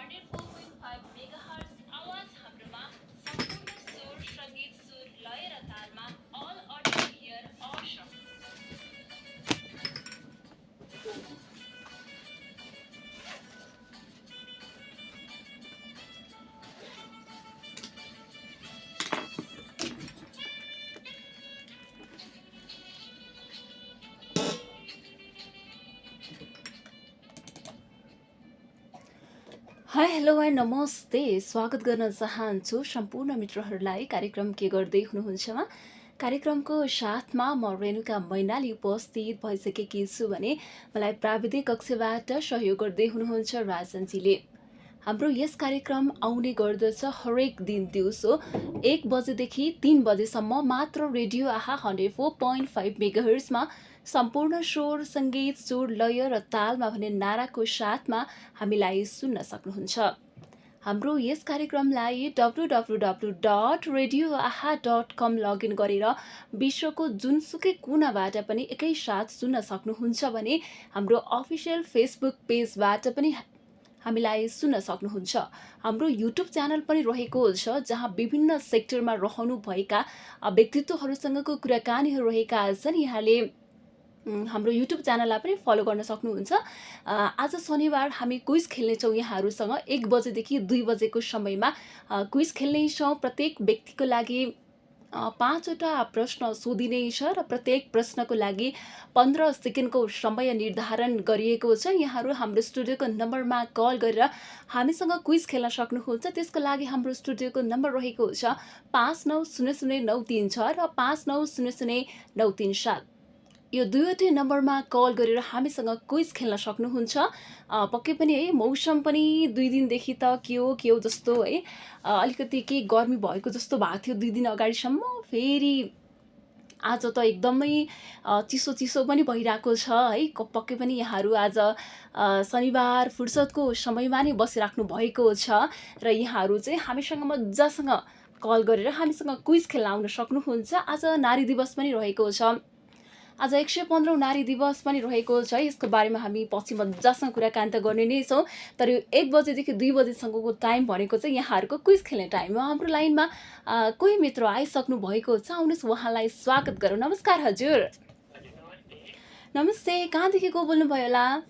104.5 megahertz आवाज हाम्रोमा सम्पूर्ण स्वर सङ्गीत सुर लय र तालमा all audio here awesome। Hi hello and नमस्ते स्वागत गर्न चाहन्छु सम्पूर्ण मित्रहरूलाई कार्यक्रम के गर्दै हुनुहुन्छमा कार्यक्रमको साथमा म रेणुका मैनाली उपस्थित भइसकेकी छु भने मलाई प्राविधिक कक्षबाट सहयोग गर्दै हुनुहुन्छ राजनजीले। हाम्रो यस कार्यक्रम आउने गर्दछ हरेक दिन दिउँसो 1 बजेदेखि 3 बजेसम्म मात्र रेडियो आहा 104.5 मेगाहर्जमा सम्पूर्ण स्वर सङ्गीत सुर लय र तालमा भन्ने नाराको साथमा हामीलाई सुन्न सक्नुहुन्छ। हाम्रो यस कार्यक्रमलाई www.radioaha.com लगइन गरेर विश्वको जुनसुकै कुनाबाट पनि एकैसाथ सुन्न सक्नुहुन्छ भने हाम्रो अफिसियल फेसबुक पेजबाट पनि हामीलाई सुन्न सक्नुहुन्छ। हाम्रो युट्युब च्यानल पनि रहेको छ जहाँ विभिन्न सेक्टरमा रहनुभएका व्यक्तित्वहरूसँगको कुराकानीहरू रहेका छन्। यहाँले हाम्रो युट्युब च्यानललाई पनि फलो गर्न सक्नुहुन्छ। आज शनिबार हामी क्विज खेल्नेछौँ यहाँहरूसँग 1 बजेदेखि 2 बजेको समयमा क्विज खेल्नेछौँ। प्रत्येक व्यक्तिको लागि 5वटा प्रश्न सोधिनेछ र प्रत्येक प्रश्नको लागि 15 सेकेन्डको समय निर्धारण गरिएको छ। यहाँहरू हाम्रो स्टुडियोको नम्बरमा कल गरेर हामीसँग क्विज खेल्न सक्नुहुन्छ। त्यसको लागि हाम्रो स्टुडियोको नम्बर रहेको छ 59000936 र 59000937। यो दुईवटै नम्बरमा कल गरेर हामीसँग क्विज खेल्न सक्नुहुन्छ। पक्कै पनि है मौसम पनि 2 दिनदेखि त के हो जस्तो है अलिकति केही गर्मी भएको जस्तो भएको थियो 2 दिन अगाडिसम्म। फेरि आज त एकदमै चिसो पनि भइरहेको छ है। पक्कै पनि यहाँहरू आज शनिबार फुर्सदको समयमा नै बसिराख्नु भएको छ र यहाँहरू चाहिँ हामीसँग मजासँग कल गरेर हामीसँग क्विज खेल्न आउन सक्नुहुन्छ। आज नारी दिवस पनि रहेको छ। आज 115औं नारी दिवस पनि रहेको छ। यसको बारेमा हामी पछि मजासँग कुराकानी त गर्ने नै छौँ। तर यो 1 बजेदेखि 2 बजेसम्मको टाइम भनेको चाहिँ यहाँहरूको क्विज खेल्ने टाइम हो। हाम्रो लाइनमा कोही मित्र आइसक्नु भएको छ। आउनुहोस् उहाँलाई स्वागत गरौँ। नमस्कार हजुर। नमस्ते, कहाँदेखि को बोल्नुभयो होला?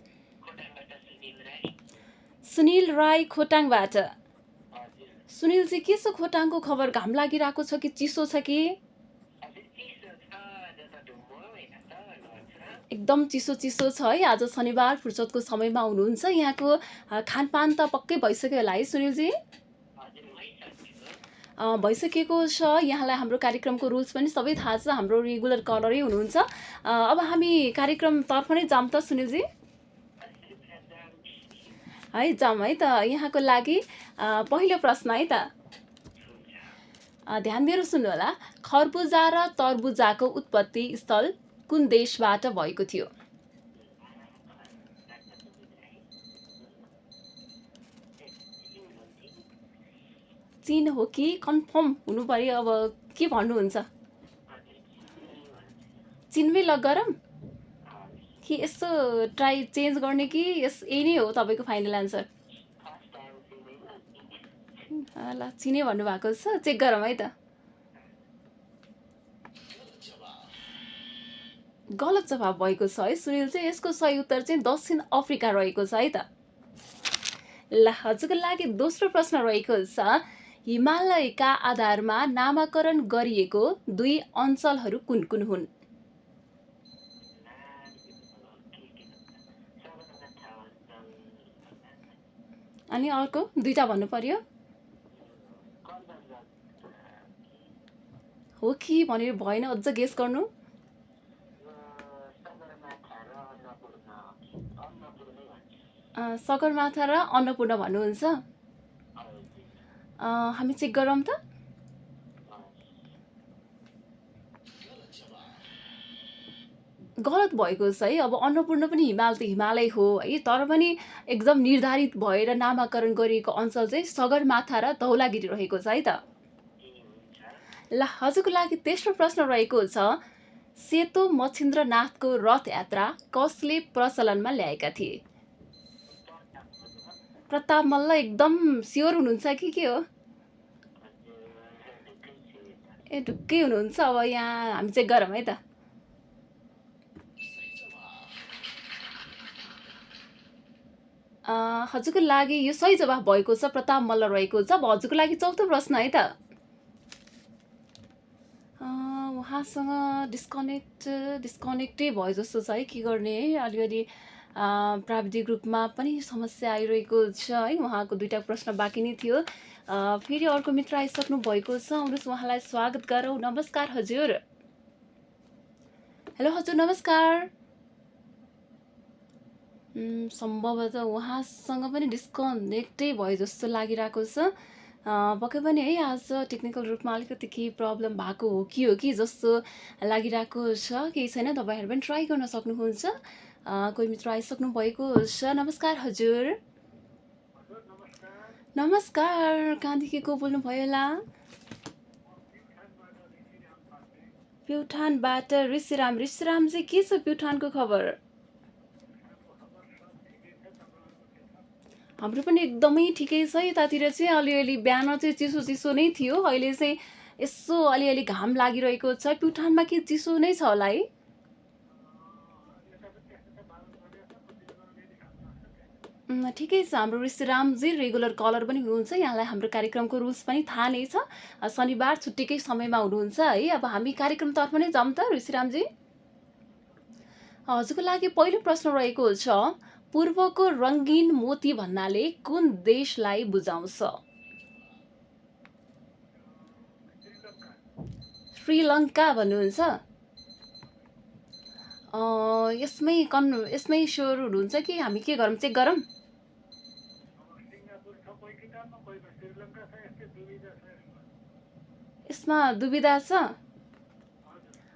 सुनिल राई खोटाङबाट। सुनिलजी के छ खोटाङको खबर? घाम लागिरहेको छ कि चिसो छ कि? एकदम चिसो छ है। आज शनिबार फुर्सदको समयमा आउनुहुन्छ। यहाँको खानपान त पक्कै भइसक्यो होला है सुनिलजी? भइसकेको छ। यहाँलाई हाम्रो कार्यक्रमको रुल्स पनि सबै थाहा छ। हाम्रो रेगुलर कलरै हुनुहुन्छ। अब हामी कार्यक्रमतर्फ नै जाऊँ त सुनिलजी? है जाऊँ है त। यहाँको लागि पहिलो प्रश्न है त। ध्यान दिएर सुन्नु होला। खरबुजा र तरबुजाको उत्पत्ति स्थल कुन देशबाट भएको थियो? चीन हो कि? कन्फर्म हुनु पर्यो। अब के भन्नुहुन्छ? चीनमै लक गरौँ कि यसो ट्राई चेन्ज गर्ने कि यही नै हो तपाईँको फाइनल आन्सर? ल चीनै भन्नुभएको छ। चेक गरौँ है त। गलत जवाब भएको छ है सुनिल चाहिँ। यसको सही उत्तर चाहिँ दक्षिण अफ्रिका रहेको छ है त। ल हजुरको लागि दोस्रो प्रश्न रहेको छ। हिमालयका आधारमा नामाकरण गरिएको 2 अञ्चलहरू कुन कुन हुन्? अनि अर्को 2टा भन्नु पर्यो। हो कि भनेर भएन, अझ गेस गर्नु। सगरमाथा र अन्नपूर्ण भन्नुहुन्छ। हामी चेक गरौँ त। गलत भएको छ है। अब अन्नपूर्ण पनि हिमाल त हिमालय हो है, तर पनि एकदम निर्धारित भएर नामाकरण गरिएको अञ्चल चाहिँ सगरमाथा र धौलागिरी रहेको छ है त। ल हजुरको लागि तेस्रो प्रश्न रहेको छ। सेतो मच्छिन्द्रनाथको रथ यात्रा कसले प्रचलनमा ल्याएका थिए? प्रताप मल्ल एकदम स्योर हुनुहुन्छ कि के हो? ए ढुक्कै हुनुहुन्छ। अब यहाँ हामी चेक गरौँ है त। हजुरको लागि यो सही जवाफ भएको छ, प्रताप मल्ल रहेको छ। अब हजुरको लागि चौथो प्रश्न है त। उहाँसँग डिस्कनेक्टै भयो जस्तो छ है, के गर्ने है। अलिअलि प्राविधिक रूपमा पनि समस्या आइरहेको छ है। उहाँको 2टा प्रश्न बाँकी नै थियो। फेरि अर्को मित्र आइसक्नु भएको छ, आउनुहोस् उहाँलाई स्वागत गरौँ। नमस्कार हजुर। हेलो हजुर, नमस्कार। सम्भवतः उहाँसँग पनि डिस्कनेक्टै भयो जस्तो लागिरहेको छ। पक्कै पनि है, आज टेक्निकल रूपमा अलिकति केही प्रब्लम भएको हो कि जस्तो लागिरहेको छ। केही छैन, तपाईँहरू पनि ट्राई गर्न सक्नुहुन्छ। कोही मित्र आइसक्नु भएको छ। नमस्कार हजुर। नमस्कार, कहाँदेखि को बोल्नुभयो होला? प्युठानबाट ऋषिराम। ऋषिरामजी, के छ प्युठानको खबर? हाम्रो पनि एकदमै ठिकै छ। यतातिर चाहिँ अलिअलि बिहान चाहिँ चिसो चिसो नै थियो, अहिले चाहिँ यसो अलिअलि घाम लागिरहेको छ। प्युठानमा के चिसो नै छ होला है? ठिकै छ। हाम्रो ऋषिरामजी रेगुलर कलर पनि हुनुहुन्छ। यहाँलाई हाम्रो कार्यक्रमको रुल्स पनि थाहा नै छ। शनिबार छुट्टीकै समयमा हुनुहुन्छ है। अब हामी कार्यक्रमतर्फ नै जाउँ त ऋषिरामजी। हजुरको लागि पहिलो प्रश्न रहेको छ, पूर्वको रङ्गीन मोती भन्नाले कुन देशलाई बुझाउँछ? श्रीलङ्का भन्नुहुन्छ। यसमै स्योर हुनुहुन्छ कि हामी के गरौँ, चेक गरौँ? यसमा दुविधा छ।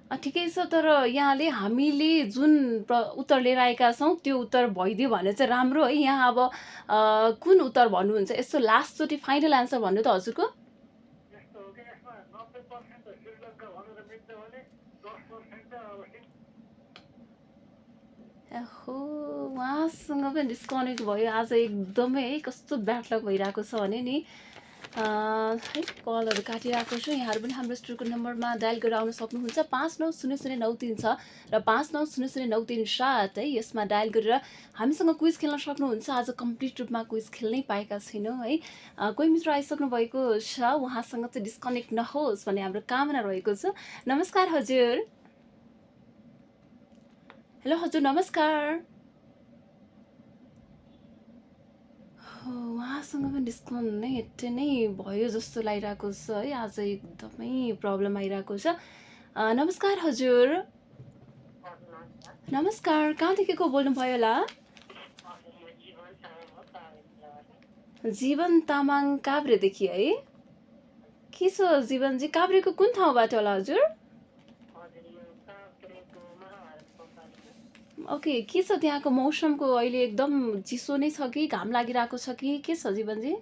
ठिकै छ, तर यहाँले हामीले जुन उत्तर लिएर आएका छौँ त्यो उत्तर भइदियो भने चाहिँ राम्रो है। यहाँ अब कुन उत्तर भन्नुहुन्छ? यसो लास्टचोटि फाइनल एन्सर भन्नु त हजुरको। हो, उहाँसँग पनि डिस्कनेक्ट भयो आज। एकदमै है, कस्तो ब्याड लक भइरहेको छ भने नि है। कलहरू काटिरहेको छु। यहाँहरू पनि हाम्रो स्टुडियोको नम्बरमा डायल गरेर आउन सक्नुहुन्छ। 59000936 छ र 59000937 है। यसमा डायल गरेर हामीसँग क्विज खेल्न सक्नुहुन्छ। आज कम्प्लिट रूपमा क्विज खेल्नै पाएका छैनौँ है। कोही मित्र आइसक्नु भएको छ, उहाँसँग चाहिँ डिस्कनेक्ट नहोस् भन्ने हाम्रो कामना रहेको छ। नमस्कार हजुर। हेलो हजुर, नमस्कार। उहाँसँग पनि डिस्कनेक्ट नै भयो जस्तो लागिरहेको छ है। आज एकदमै प्रब्लम आइरहेको छ। नमस्कार हजुर। नमस्कार, कहाँदेखि को बोल्नुभयो होला? जीवन तामाङ काभ्रेदेखि है। के छ जीवनजी, काभ्रेको कुन ठाउँबाट होला हजुर? ओके, के छ त्यहाँको मौसमको अहिले एकदम चिसो नै छ कि घाम लागिरहेको छ कि के छ जीवनजी?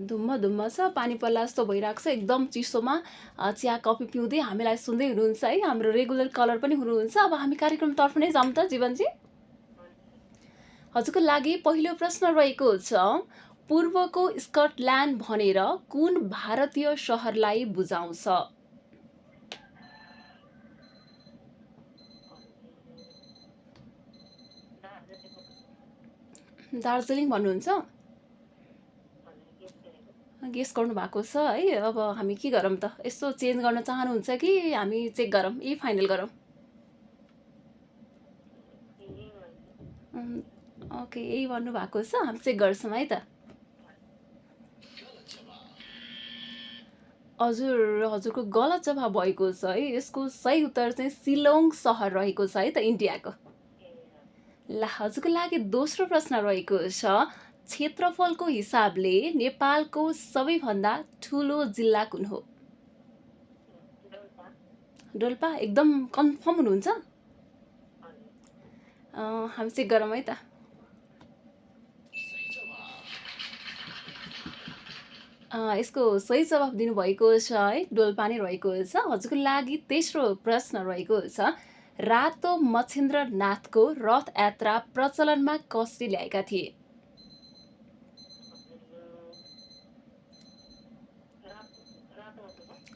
धुम्म छ, पानी पर्ला जस्तो भइरहेको छ। एकदम चिसोमा चिया कफी पिउँदै हामीलाई सुन्दै हुनुहुन्छ है। हाम्रो रेगुलर कलर पनि हुनुहुन्छ। अब हामी कार्यक्रमतर्फ नै जाउँ त जीवनजी। हजुरको लागि पहिलो प्रश्न रहेको छ, पूर्वको स्कटल्यान्ड भनेर कुन भारतीय सहरलाई बुझाउँछ? दार्जिलिङ भन्नुहुन्छ। गेस गर्नु भएको छ है। अब हामी के गरौँ त, यसो चेन्ज गर्न चाहनुहुन्छ कि हामी चेक गरौँ, यही फाइनल गरौँ? ओके, यही भन्नुभएको छ। हामी चेक गर्छौँ है त। हजुरको गलत जवाब भएको छ है। यसको सही उत्तर चाहिँ सिलोङ सहर रहेको छ है त, इन्डियाको। ल, हजुरको लागि दोस्रो प्रश्न रहेको छ, क्षेत्रफलको हिसाबले नेपालको सबैभन्दा ठुलो जिल्ला कुन हो? डोल्पा, एकदम कन्फर्म हुनुहुन्छ? हामी चेक गरौँ है त। यसको सही जवाफ दिनुभएको छ है, डोल्पा नै रहेको छ। हजुरको लागि तेस्रो प्रश्न रहेको छ, रातो मच्छिन्द्रनाथको रथ यात्रा प्रचलनमा कसले ल्याएका थिए?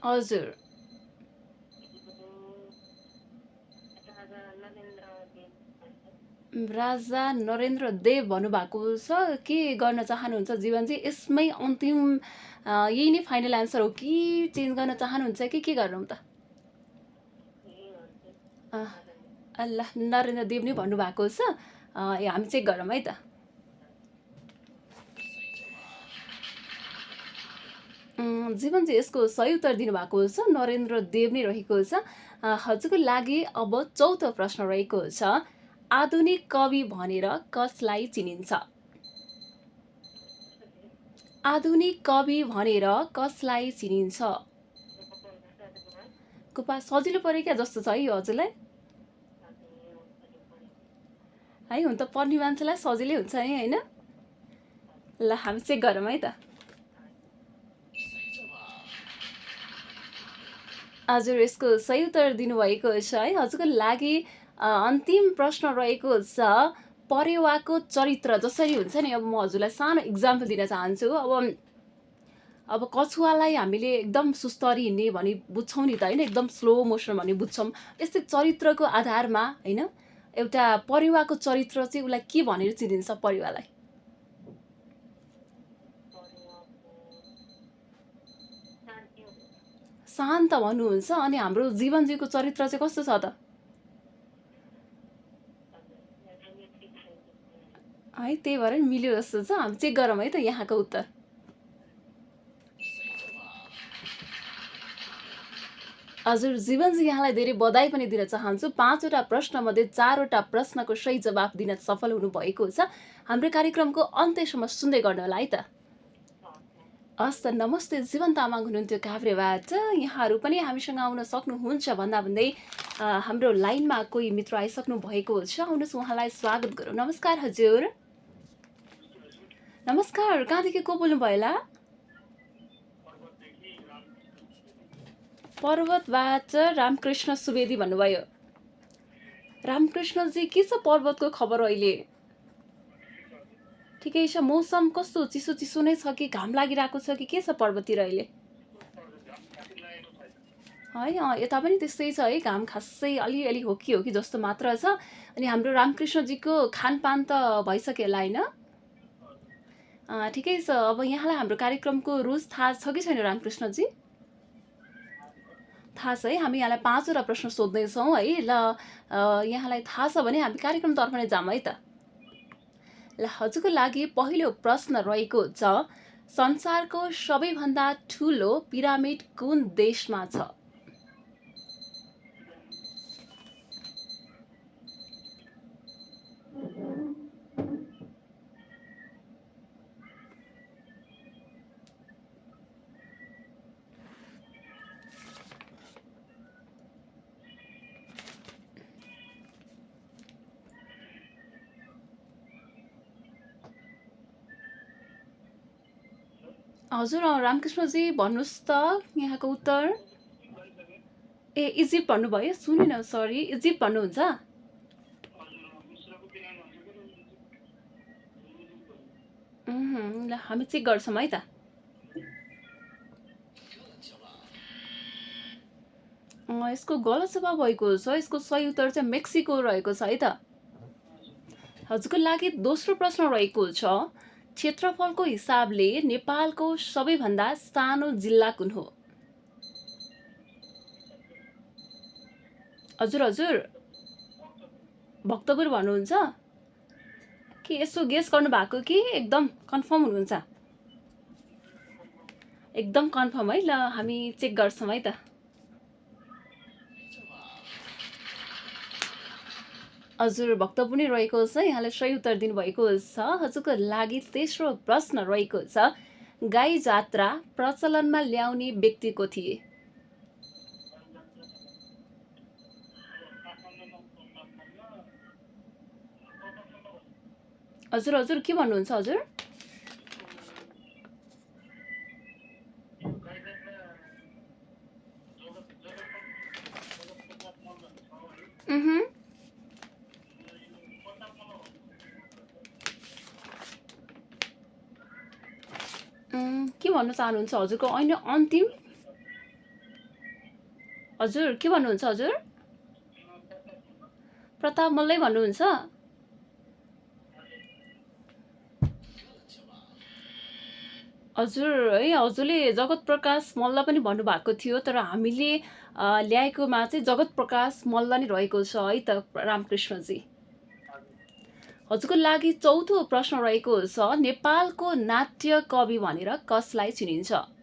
हजुर। राजा नरेन्द्र देव भन्नुभएको छ। के गर्न चाहनुहुन्छ जीवनजी? यसमै अन्तिम यही नै फाइनल एन्सर हो कि चेन्ज गर्न चाहनुहुन्छ कि के गर्नु त? अ, ल नरेन्द्र देव नै भन्नुभएको छ। हामी चेक गरौँ है त। जीवनजी यसको सही उत्तर दिनुभएको छ, नरेन्द्र देव नै रहेको छ। हजुरको लागि अब चौथो प्रश्न रहेको छ। आधुनिक कवि भनेर कसलाई चिनिन्छ? आधुनिक कवि भनेर कसलाई चिनिन्छ? कुपा सजिलो पऱ्यो क्या जस्तो छ है यो हजुरलाई। है हुन त पढ्ने मान्छेलाई सजिलै हुन्छ नि होइन? ल हामी चेक गरौँ है त। हजुर यसको सही उत्तर दिनुभएको छ है। हजुरको लागि अन्तिम प्रश्न रहेको छ। परेवाको चरित्र जसरी हुन्छ नि, अब म हजुरलाई सानो इक्जाम्पल दिन चाहन्छु। अब कछुवालाई हामीले एकदम सुस्तरी हिँड्ने भनी बुझ्छौँ नि त होइन, एकदम स्लो मोसन भन्ने बुझ्छौँ। यस्तै चरित्रको आधारमा होइन, एउटा परेवाको चरित्र चाहिँ उसलाई के भनेर चिनिन्छ? परेवालाई शान्त भन्नुहुन्छ। अनि हाम्रो जीवनजीको चरित्र चाहिँ कस्तो छ त? है त्यही भएर मिल्यो जस्तो छ। हामी चेक गरौँ है त यहाँको उत्तर। हजुर जीवनजी यहाँलाई धेरै बधाई पनि दिन चाहन्छु। 5वटा प्रश्नमध्ये 4वटा प्रश्नको सही जवाफ दिन सफल हुनुभएको छ। हाम्रो कार्यक्रमको अन्त्यसम्म सुन्दै गर्नु होला है त। हस् त, नमस्ते जीवन तामाङ हुनुहुन्थ्यो काभ्रेबाट। यहाँहरू पनि हामीसँग आउन सक्नुहुन्छ भन्दा भन्दै हाम्रो लाइनमा कोही मित्र आइसक्नु भएको छ। आउनुहोस् उहाँलाई स्वागत गरौँ। नमस्कार हजुर। नमस्कार, कहाँदेखि को बोल्नुभयो होला? पर्वतबाट रामकृष्ण सुवेदी भन्नुभयो। रामकृष्णजी के छ पर्वतको खबर अहिले? ठिकै छ। मौसम कस्तो? चिसो चिसो नै छ कि घाम लागिरहेको छ कि के छ पर्वततिर अहिले? है यता पनि त्यस्तै छ है। घाम खासै अलिअलि हो कि जस्तो मात्र छ। अनि हाम्रो रामकृष्णजीको खानपान त भइसक्यो होला होइन? ठिकै छ। अब यहाँलाई हाम्रो कार्यक्रमको रुल्स थाहा छ कि छैन रामकृष्णजी? थाहा छ है। हामी यहाँलाई 5वटा प्रश्न सोध्दैछौँ है। ल यहाँलाई थाहा छ भने हामी कार्यक्रमतर्फ नै जाऊँ है त। ल हजुरको लागि पहिलो प्रश्न रहेको छ। संसारको सबैभन्दा ठुलो पिरामिड कुन देशमा छ? हजुर रामकृष्णजी भन्नुहोस् त यहाँको उत्तर। ए इजिप्ट भन्नुभयो? सुनिन, सरी। इजिप्ट भन्नुहुन्छ? ल हामी चेक गर्छौँ है त। यसको गलत जवाब भएको छ। यसको सही उत्तर चाहिँ मेक्सिको रहेको छ है त। हजुरको लागि दोस्रो प्रश्न रहेको छ। क्षेत्रफलको हिसाबले नेपालको सबैभन्दा सानो जिल्ला कुन हो? हजुर हजुर भक्तपुर भन्नुहुन्छ कि यसो गेस गर्नु भएको कि एकदम कन्फर्म हुनुहुन्छ? एकदम कन्फर्म है। ल हामी चेक गर्छौँ है त। हजुर भक्तपुर नै रहेको छ। यहाँले सही उत्तर दिनुभएको छ। हजुरको लागि तेस्रो प्रश्न रहेको छ। गाई जात्रा प्रचलनमा ल्याउने व्यक्ति को थिए? हजुर हजुर के भन्नुहुन्छ हजुर? के भन्न चाहनुहुन्छ हजुरको ऐन अन्तिम? हजुर के भन्नुहुन्छ हजुर? प्रताप मल्लै भन्नुहुन्छ? हजुर है, हजुरले जगत प्रकाश मल्ल पनि भन्नुभएको थियो, तर हामीले ल्याएकोमा चाहिँ जगत प्रकाश मल्ल नै रहेको छ है त रामकृष्णजी। हजुरको लागि चौथो प्रश्न रहेको छ, नेपालको नाट्य कवि भनेर कसलाई चिनिन्छ?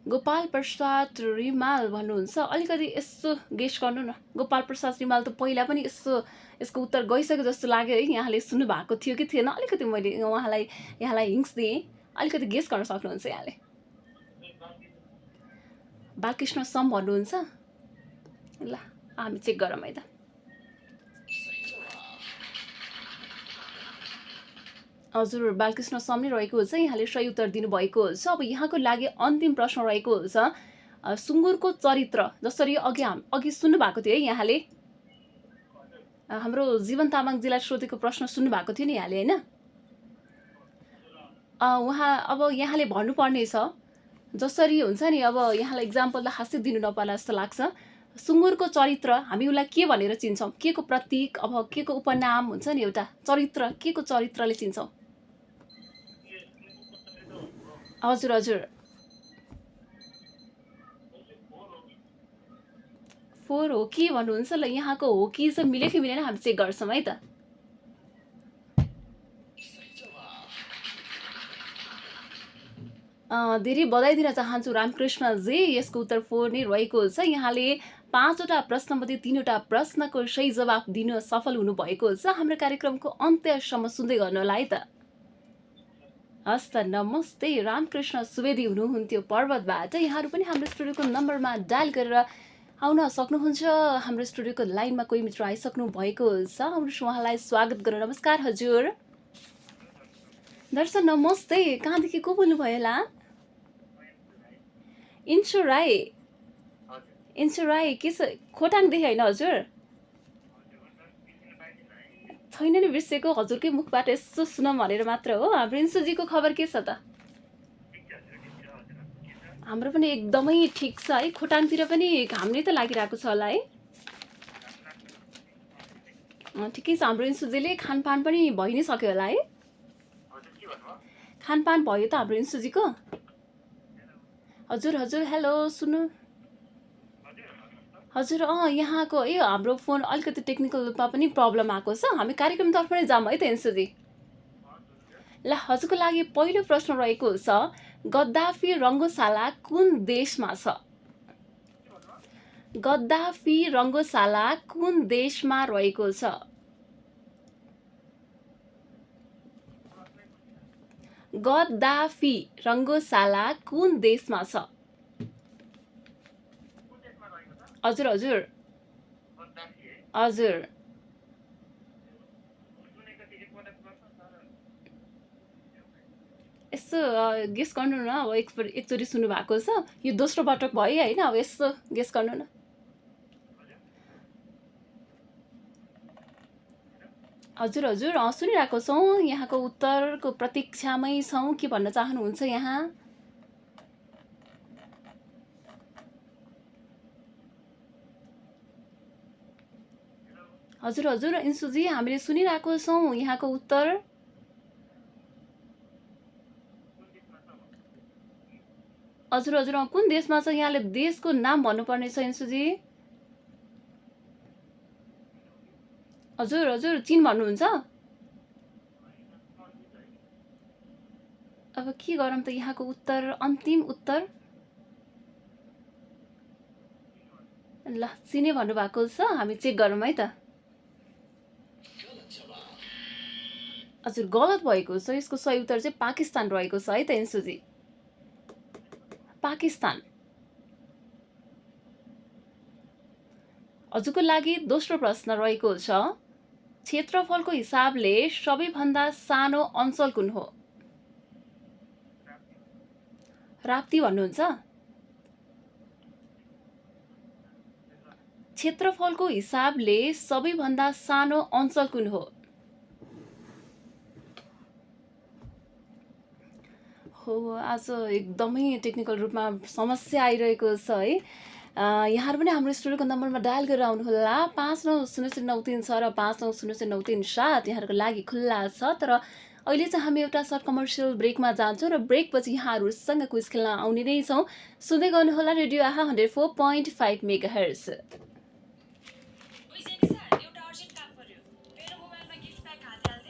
गोपाल प्रसाद रिमाल भन्नुहुन्छ। अलिकति यसो गेस गर्नु न। गोपाल प्रसाद रिमाल त पहिला पनि यसको उत्तर गइसक्यो जस्तो लाग्यो है। यहाँले सुन्नु भएको थियो कि थिएन? अलिकति मैले यहाँलाई हिङ्स दिएँ। अलिकति गेस गर्न सक्नुहुन्छ यहाँले। बालकृष्ण सम भन्नुहुन्छ? ल हामी चेक गरौँ है त। हजुर बालकृष्ण सम नै रहेको छ। यहाँले सही उत्तर दिनुभएको छ। अब यहाँको लागि अन्तिम प्रश्न रहेको छ, सुँगुरको चरित्र जसरी अघि सुन्नु भएको थियो है यहाँले, हाम्रो जीवन तामाङजीलाई सोधेको प्रश्न सुन्नु भएको थियो नि यहाँले होइन? अब यहाँले भन्नुपर्ने छ, जसरी हुन्छ नि, अब यहाँलाई इक्जाम्पल त खासै दिनु नपर्ला जस्तो लाग्छ। सुँगुरको चरित्र हामी उसलाई के भनेर चिन्छौँ? के को प्रतीक, अब के को उपनाम हुन्छ नि, एउटा चरित्र के को चरित्रले चिन्छौँ? हजुर हजुर फोर हो कि भन्नुहुन्छ? ल यहाँको हो कि चाहिँ मिल्यो कि मिलेन हामी चेक गर्छौँ है त। धेरै बधाई दिन चाहन्छु रामकृष्णजी, यसको उत्तर फोर नै रहेको छ। यहाँले 5वटा प्रश्नमध्ये 3वटा प्रश्नको सही जवाफ दिन सफल हुनुभएको छ। हाम्रो कार्यक्रमको अन्त्यसम्म सुन्दै गर्नुहोला है त। हस् त, नमस्ते। रामकृष्ण सुवेदी हुनुहुन्थ्यो पर्वतबाट। यहाँहरू पनि हाम्रो स्टुडियोको नम्बरमा डायल गरेर आउन सक्नुहुन्छ। हाम्रो स्टुडियोको लाइनमा कोही मित्र आइसक्नु भएको छ। आउनुहोस् उहाँलाई स्वागत गरेर। नमस्कार हजुर। दर्शन नमस्ते। कहाँदेखि को बोल्नुभयो होला? इन्सु राई। इन्सु राई के छ? खोटाङदेखि होइन हजुर? छैन नि, बिर्सेको। हजुरकै मुखबाट यसो सुनौँ भनेर मात्र हो। हाम्रो इन्सुजीको खबर के छ त? हाम्रो पनि एकदमै ठिक छ है। खोटाङतिर पनि घाम नै त लागिरहेको छ होला है? ठिकै छ। हाम्रो इन्सुजीले खानपान पनि भइ नै सक्यो होला है? खानपान भयो त हाम्रो इन्सुजीको? हजुर हजुर हेलो सुन्नु। हजुर यहाँको है हाम्रो फोन अलिकति टेक्निकल रूपमा पनि प्रब्लम आएको छ। हामी कार्यक्रमतर्फ नै जाऊँ है त इन्सुजी। ल हजुरको लागि पहिलो प्रश्न रहेको छ, गद्दाफी रङ्गशाला कुन देशमा छ? गद्दाफी रङ्गशाला कुन देशमा रहेको छ? गद्दाफी रङ्गशाला कुन देशमा छ? हजुर हजुर हजुर यसो गेस गर्नु न। अब एकचोटि सुन्नु भएको छ, यो दोस्रो पटक भयो होइन? अब यसो गेस गर्नु न। हजुर हजुर सुनिरहेको छौँ। यहाँको उत्तरको प्रतीक्षामै छौँ। के भन्न चाहनुहुन्छ यहाँ? हजुर हजुर इन्सुजी हामीले सुनिरहेको छौँ यहाँको उत्तर। हजुर हजुर कुन देशमा छ? यहाँले देशको नाम भन्नुपर्ने छ इन्सुजी। हजुर हजुर चीन भन्नुहुन्छ? अब के गरौँ त? यहाँको उत्तर अन्तिम उत्तर ल चिने भन्नुभएको छ। हामी चेक गरौँ है त। हजुर गलत भएको छ। यसको सही उत्तर चाहिँ पाकिस्तान रहेको छ है त इन्सुजी। पाकिस्तान। हजुरको लागि दोस्रो प्रश्न रहेको छ, क्षेत्रफलको हिसाबले सबैभन्दा सानो अञ्चल कुन हो? राप्ती भन्नुहुन्छ? क्षेत्रफलको हिसाबले सबैभन्दा सानो अञ्चल कुन हो? हो, आज एकदमै टेक्निकल रूपमा समस्या आइरहेको छ है। यहाँहरू पनि हाम्रो स्टुडियोको नम्बरमा डायल गरेर आउनुहोला। 590093 छ र 590093 यहाँहरूको लागि खुल्ला छ। तर अहिले चाहिँ हामी एउटा सर्ट कमर्सियल ब्रेकमा जान्छौँ र ब्रेकपछि यहाँहरूसँग क्विज खेल्न आउने नै छौँ। सुन्दै गर्नुहोला रेडियो आहा 104.5 मेगाहर्ज।